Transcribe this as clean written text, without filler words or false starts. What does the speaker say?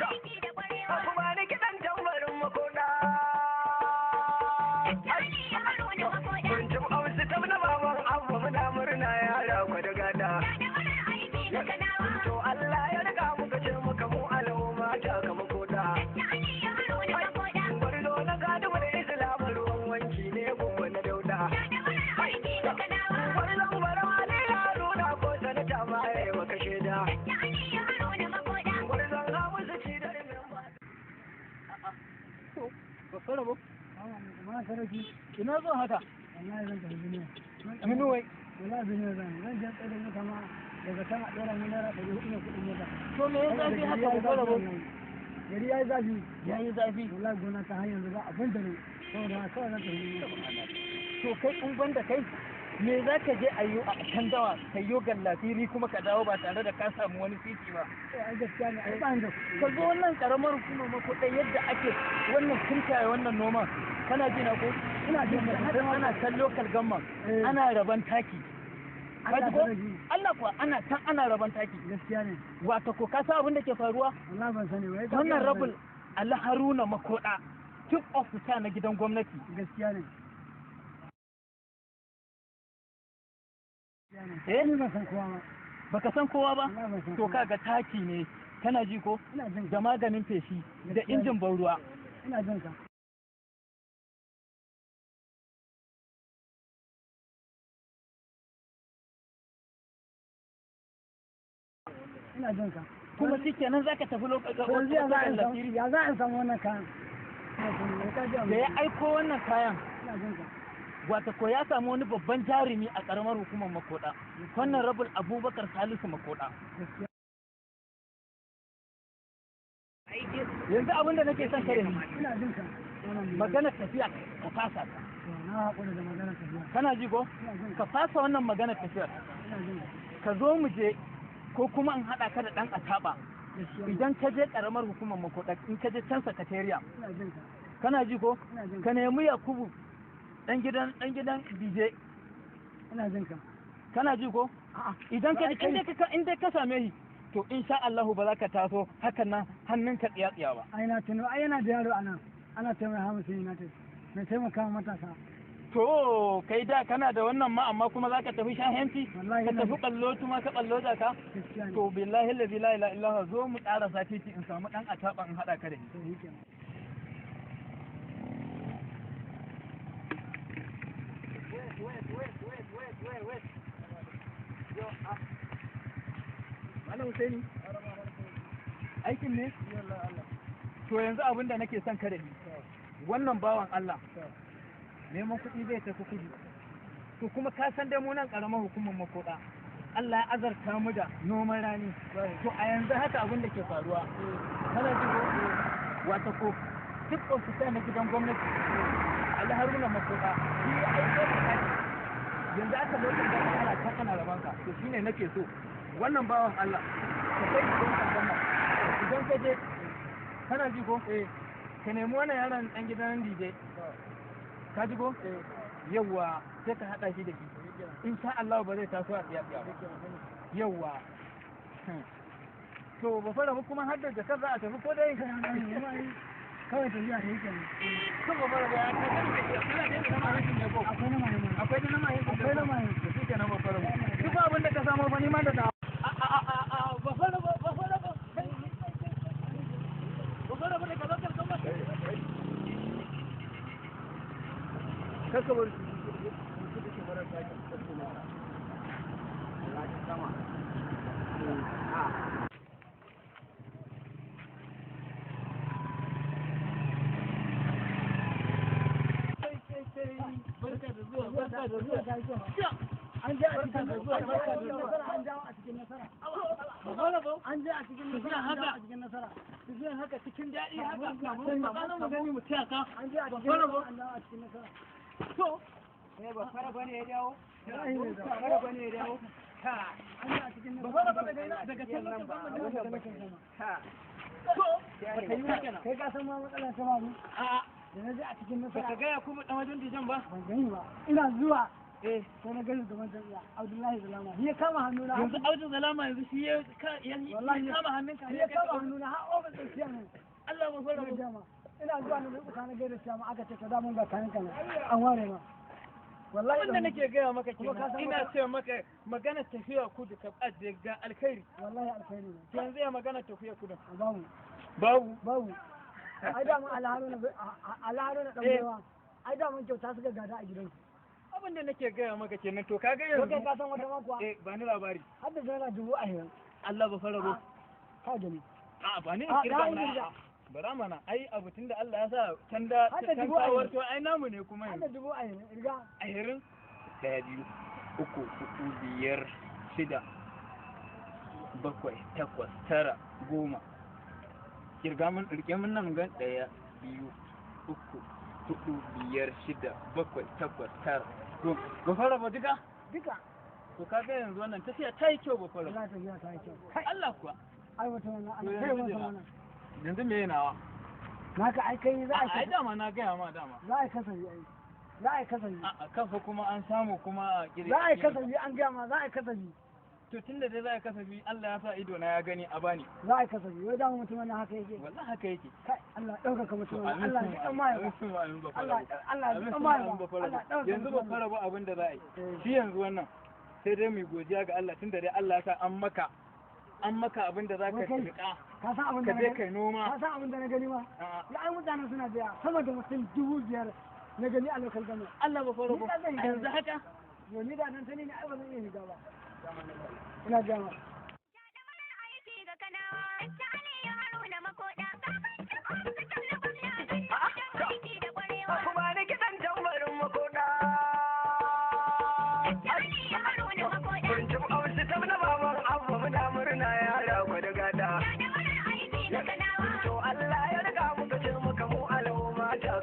Kuma ni kiɗan tambarin makoda. Kun amsu tab na baban Abba, muna murna yara ku da gada. To Allah ya riga muka ce muka mu al'umma ta ka makoda. Gwarzo na gado da Islam ruwan wanki ne gungun na dauda. Gwarzon barawa ne Haruna ko sanata ma ya yi maka shaida. Gwarzon Hamisu ci da rimin ba. Babban rabo. Ma sarki. Ina zo haka? Wallahi zan tafi Benue. Benue? Wallahi Benue zan je tsaye da mota ma daga can a ɗora min ₦400 ne kuɗin mota. To me ya zafi haka, babban rabo? Gari ya yi zafi. Ya yi zafi. Wallahi gona ta har yanzu ba abin da ne. Saboda haka kawai zan tafi Benue. To kai in banda kai, me za ka je a yi a can dawa ka yi gallafiri kuma ka dawo ba tare da ka samu wani titi ba? Ai gaskiya ne, ai ba ni da kuɗi. Ka zo wannan karamar hukumar makoɗai yadda ake wannan kintaye wannan noman, kana ji na ko? Ina jin ka. Ana can local government Eh. ana raban taki. Allah Ka ji ko? sarki. Allah kuwa ana can ana raban taki. Gaskiya ne. Wato ko ka san abin da ke faruwa? Wallahi ban sani ba. Wannan rabul Ali Haruna Makoda, chief officer na gidan gwamnati. Gaskiya ne. Eh? Ni ban san kowa ba. Baka san kowa ba? Wallahi ban san To kowa. kaga taki ne, kana ji ko? Ina jin ka. Da maganin feshi da Gaskiya ne. injin ban ruwa. Ina jin ka. Ina jin ka. Kuma shikenan zaka tafi lokacin To yanzu ya za a samu wannan kayan? Da ya aiko wannan kayan. Ina jin ka. Wata ko ya samu wani babban jarumi a karamar hukumar Makoda. Wannan rabul Abubakar Salisu Makoda. Gaskiya. Yanzu abin da nake son kare ni, Ina jin ka. Wannan ne. maganar tafiya ka fasa ta. To na haƙura da maganar tafiya. Kana ji ko? Ina jin ka. Ka fasa wannan maganar tafiyar. Ina jin ka. Ka zo mu je ko kuma in haɗa ka da ɗan ataba. Gaskiya ne. Idan ka je karamar hukumar Makoda, in ka je can sakatariya. Ina jin ka. Kana ji ko? Ina jin Ka ka. nemi Yakubu dan gidan DJ. Ina jin ka. Kana ji ko? A'a. Idan ka in dai ka same shi, to insha Allahu ba za ka taso hakan nan hannunka tsiya tsiya ba. Ai na tuno, ai yana da yaro anan. Ana taimaka masa United. Mai taimaka wa matasa. To kai da kana da wannan ma, amma kuma za ka tafi shahenci, Wallahi ka ina tafi ballo tuma ka ballo da ka. Gaskiya ne. To billahi allazi la ilaha illa huwa, zo mu ƙarasa titi in samu dan ataba in haɗa ka da shi. To shikenan. Wait, wait, wait, wait, wait, wait, wait. Yo, ah. Malam Husaini, aikin ne? To yanzu abin da nake son ka da ni, wannan bawan Allah, neman kuɗi zai tafi kudu. To kuma ka san dai mu nan ƙaramar hukumar Makoda, Allah ya azarta mu da noman rani. To a yanzu haka abin da ke faruwa, kana ji ko? Wata ko, duk ofisa na gidan gwamnati, Ali Haruna Makoda, shi ya aiko da taki. Yanzu aka lokacin da ana can ana raban ka, to shine nake so. Wannan bawan Allah, ka kai shi don kan. Idan ka je, kana ji ko? Ka nemi wannan yaron ɗan gidan DJ. Ka ji ko? Yawwa, sai ka haɗa shi da shi. Insha Allah ba zai taso a tsiya tsiya ba. Yawwa. To ba fara ba kuma har da jakar za a tafi ko dai? Kawai tafiya ta yake ne. To ba fara ba ya ka gani da kana da na mahaifin ne ko? Akwai na mahaifin. Akwai da na mahaifin. Akwai na mahaifin. To shi kenan, ba fara ba. Duk abin da ka samu ba ni ma da a a a a ba fara ba, ba fara ba. Ba fara ba daga lokacin gama. Kaka bar su da ke barar taki. Sama. Barka da zuwa, barka da zuwa. An je a cikin nasara, an dawo a cikin nasara. An je a cikin nasara, an dawo a cikin nasara. Tafiyan haka cikin daɗi haka. Tsakanin mu gani mu taya ka. An je a cikin nasara, an dawo a cikin nasara. To, Eh, ba fara bane ya dawo? Wallahi ne da. Fara bane ya dawo? Ha. An je a cikin ba nasara. fara ba daga ina, daga can lokacin Daga gwamnati. lokacin gama. Ha. To, ba ka yi wa kenan. Kai ka san ma matsala ta faru? A'a, Da na je a cikin ba ka nasara. gaya kuma ɗan wajen dijan ba. Ban gani ba. Ina zuwa. Eh. Sai na gani gaban jami'a Abdullahi Zalama. Shi ya kama hannuna. Yanzu Audu Zalama yanzu shi ya Wallahi ya kama hannunka. Shi ya kama hannuna har ofis ɗin ciyaman. Allah ba fara Ina gaya ma. Ina zuwa na rubuta na gaida ciyaman aka ce to da mun ga kayan kana an ware ma. Wallahi Abin da nake gaya maka Kuma ka kenan san ina wata- ce maka magana tafiya kudu ka ajiye ga alkhairi. Wallahi alkhairi ne. To yanzu ya magana tafiya kudu. A bamu. Babu. Babu. Ai da mun Alharuna Alharuna dan Eh. baiwa. Ai da mun kyauta suka gada a gidansu. Abin da nake gaya maka kenan to kaga Ko kai yanzu. ka san wata ma kuwa? Eh, ba ni labari. Har da 20,000 naira. Allah ba fara bo. Ka gani. A ba ni A, kirga na yi mana. kirga. A'a. Bara mana ai abu tunda Allah ya sa can da Har da can 20,000. kawar to ai namu ne kuma Har da yanzu. 20,000 riga. 20. 1, 2, 3, 4, 5, 6, 7, 8, 9, 10. Kirga mun rike mun nan gan 1, 2, 3, 4, 5, 6, 7, 8, 9, 10. Ba fara ba duka? Duka. To kaga yanzu wannan tafiya ta yi kyau ba fara. Wallahi tafiya ta yi kyau. Kai Allah kuwa. ai wata wannan To ana kai yanzu wata jira. wannan. Yanzu me nawa? Naka ai kai za a Ai dama na gaya ma dama. za a yi kasafi ai. Za a yi kasafi. A kafa kuma an samu kuma a kire. Za a yi kasafi an gaya ma za a yi kasafi. To tunda dai za a yi kasafi Allah ya sa ido na ya gani a bani. Za a yi kasafi. Wai dama mutum wannan haka yake. Wallahi haka yake. Kai Allah ɗaukaka To mutum wannan. amin Allah summa ya ɗan amin mahaifa. summa amin ba fara Allah ba. Allah ya Amin ɗan summa amin ba mahaifa. fara Allah ba. ɗaukaka Yanzu ba mutum fara ba abin da za a yi. Eh. Shi yanzu wannan sai dai mu yi godiya ga Allah tunda dai Allah ya sa an maka an maka abin da za ka Wai kai, riƙa Ka san abin ka da na je gani? kai noma. Ka san abin da na gani ma? A'a. Ya ai mutanen suna da yawa sama da mutum 5,000 na gani a lokal gama. Allah ba fara Ni ba. ka zan A yanzu haka Yau ni da nan sani ne ai ba zan iya shiga ba. Ina gaya ma. Kuma ni kiɗan tambarin makoda. Kuncin ausu ta na baban abba muna murna yara kwada gada. To Allah ya riga muka ce muka mu al'umma ta.